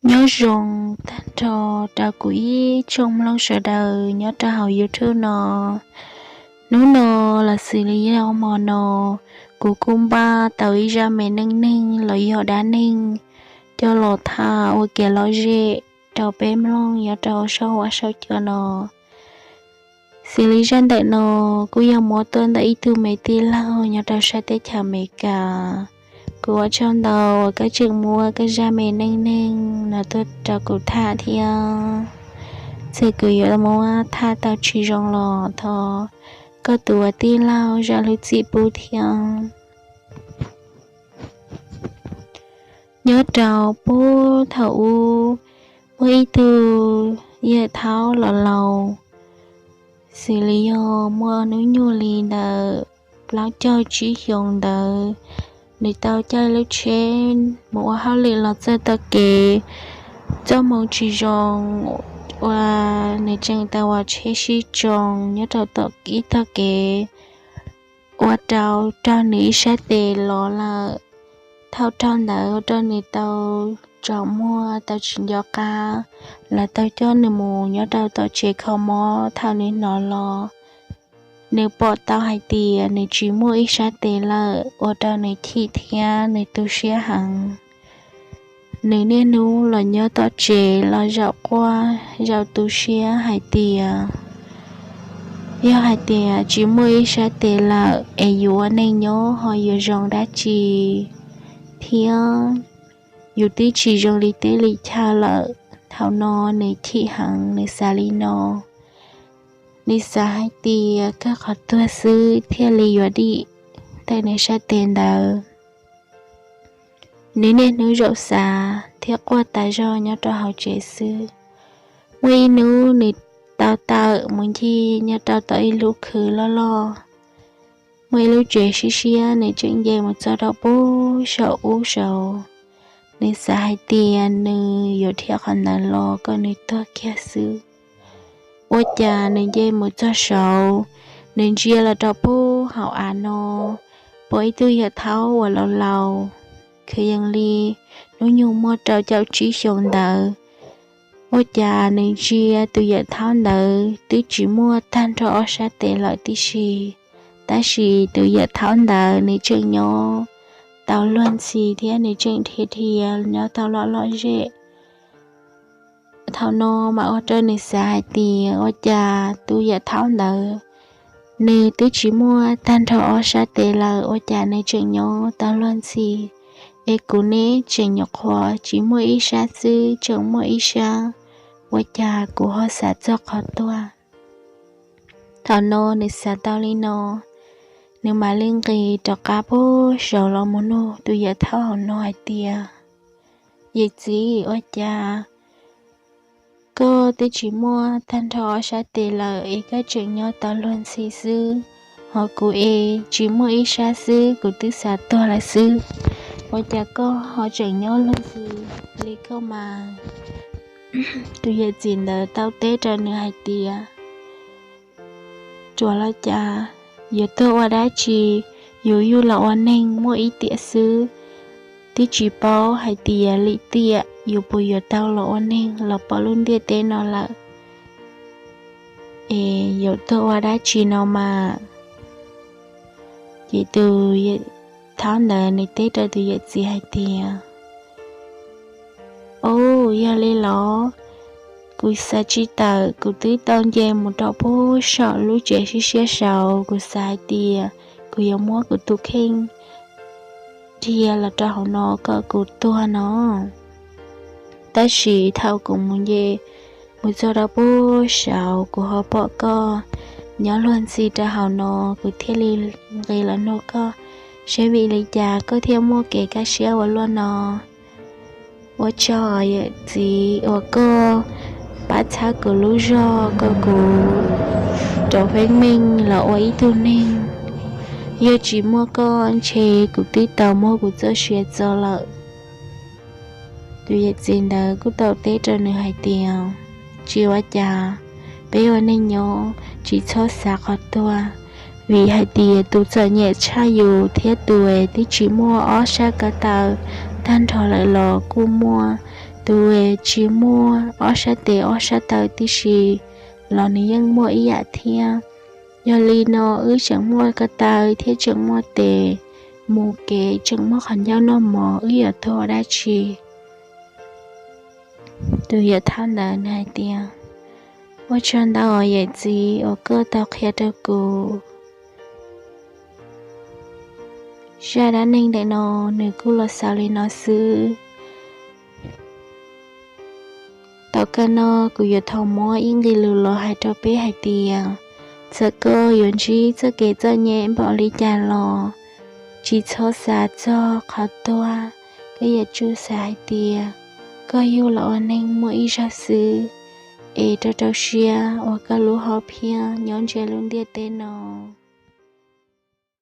Nyob zoo tag nrho rau kuv ib tsoom mloog sawv daws nyob rau hauv YouTube no. Hnub no los xws li yog hmo no, kuv kuj npaj tau ib zaj me neej neeg los yog dab neeg coj los tham ua kev lom zem rau peb mloog nyob rau saum huab saum cua no. Xws li zaj ntawm no kuj yog muab tuaj ntawm ib tug me tij laug nyob rau sab teb chaws Amelikas. Kuv ua tsaug ntau uas koj tseem muab koj zaj me neej neeg no tuaj rau kuv tham thiab. Txawm kuv yuav muab tham tau tsis zoo los thov koj tus ua tij laug zam lub txim pub thiab. Nyob rau puag thaum ub, muaj ib tug yawm thaub los laus, xws li yog muaj hnub nyoog li ntawm plaub caug tsib xyoos ntawd, nws tau caij lub tsheb mus ua hauj lwm los txog tom kev, txoj hmoo tsis zoo, uas nws tseem tau ua tsheb sib tsoo nyob rau tom ib tog kev, ua rau raug nws ib sab tes los lawm. Thaum raug ntawd ua rau nws tau tsaus muag tau tsis nco qab, lawv tau coj nws mus nyob rau tom tsev kho mob. Thaum nws hnov los, nws pom tau hais tias nws tsis muaj ib sab tes lawm, ua rau nws chim thiab nws tu siab heev. Nws niaj hnub los nyob tom tsev los zaum quaj zaum tu siab hais tias, yog hais tias tsis muaj ib sab tes lawm es yus ua neej nyob ho yuav zoo dab tsi thiab, yus twb tsis zoo li teb li chaw lawm. Thaum no nws chim heev, nws xav li no, nws xav hais tias kawg qhov tuag xwb thiaj li yuav dim tawm nws sab tes ntawd. Nws niaj hnub zaum xav thiab quaj tas zog nyob rau hauv tsev xwb. Muaj ib hnub nws tau tawm mus ncig nyob rau tom ib lub khw loj loj. Muaj ib lub tsev siab siab, nws tseem nce mus txog rau puag saum ub saud. Nws xav hais tias nws yuav dhia qhov ntawd los kom nws tuag kiag xwb. Ua cas nws nce mus txog saud, nws ntsia los rau puag hauv av no, pom ib tug yawm thaub uas laus laus, kwv yees li hnub nyoog muaj rau caum tsib xyoos ntawd. Ua cas nws ntsia tus yawm thaub ntawd twb tsis muaj tag nrho ob sab tes lawm tib si, tab sis tus yawm thaub ntawd nws tseem nyob tau luag ntxhi thiab nws tseem dhia dhia nyob tau lom lom zem. Thaum no mas ua rau nws xav hais tias ua cas tus yawm thaub ntawd nws twb tsis muaj tag nrho ob sab tes lawm, ua cas nws tseem nyob tau luag ntxhi, es kuv neb tseem nyuam qhuav tsis muaj ib sab xwb, tseem muaj ib sab, ua cas kuv ho xav txog qhov tuag. Thaum no nws xav tau li no, nws mam li nqis rov qab puag saud los mus nug tus yawm thaub hauv no hais tias, yawm txiv, ua cas koj twb tsis muaj tag nrho ob sab tes lawm es koj tseem nyob tau luag ntxhi xwb, ho kuv es tsis muaj ib sab xwb kuv twb xav tuag lawm xwb, ua cas koj ho tseem nyob luag ntxhi li koj mas? Tus yawm txiv ntawd tau teb rau nws hais tias, ruam los cas, yuav tuag ua dab tsi, yus yug los ua neeg muaj ib tiam xwb, twb tsis paub hais tias lim tiam yus puas yuav tau los ua neeg los pom lub ntiaj teb no lawm, es yuav tuag ua dab tsi no mas. Ces tus yawm thaub ntawd nws teb rau tus yawm txiv hais tias, o, yog li los kuv xav tsis tawm, kuv twb tau nce mus rau puag saum lub tsev siab siab saud, kuv xav hais tias kuv yuav muab kuv tus kheej dhia los rau hauv no kom kuv tuag no. Tab sis thaum kuv mus nce mus txog rau puag saud, kuv ho pom koj nyob luag ntxhi rau hauv no, kuv thiaj li nqis los nug koj, saib vim li cas koj thiaj muaj kev kaj siab ua luaj no. Ua tsaug yawm txiv uas koj pab txhawb kuv lub zog kom kuv rov feeb meej los ua ib tug neeg. Yog tsis muaj koj ntshe kuv twb tau muab kuv txoj sia txo lawm. Tus yawm txiv ntawd kuj tau teb rau nws hais tias, tsis ua cas, peb ua neej nyob tsis txhob xav qhov tuag, vim hais tias tus txom nyem tshaj yus thiab tus twb tsis muaj ob sab ko taw tag nrho lawm los kuj muaj, tus tsis muaj ob sab tes ob sab taw tib si los nws yeej muaj ib yam thiab. Yog li no wb tseem muaj ko taw thiab tseem muaj tes mus kev, tseem muaj qhov ncauj noj mov, wb yuav tuag ua dab tsi? Tus yawm thab ntawd nws hais tias, ua tsaug ntau os yawm txiv uas koj tau qhia rau kuv. Zaj dab neeg ntawm no nws kuj los xaus li no xwb. Tom kawg no kuv yuav thov muab ib nqe lus los hais rau peb hais tias, txawm koj yuav ntsib txoj kev txom nyem npaum li cas los tsis txhob xav txog qhov tuag, koj yuav tsum xav hais tias koj yug los ua neeg muaj ib zaug xwb, es rau rau siab uas koj lub hom phiaj nyob ntsiag lub ntiaj teb no.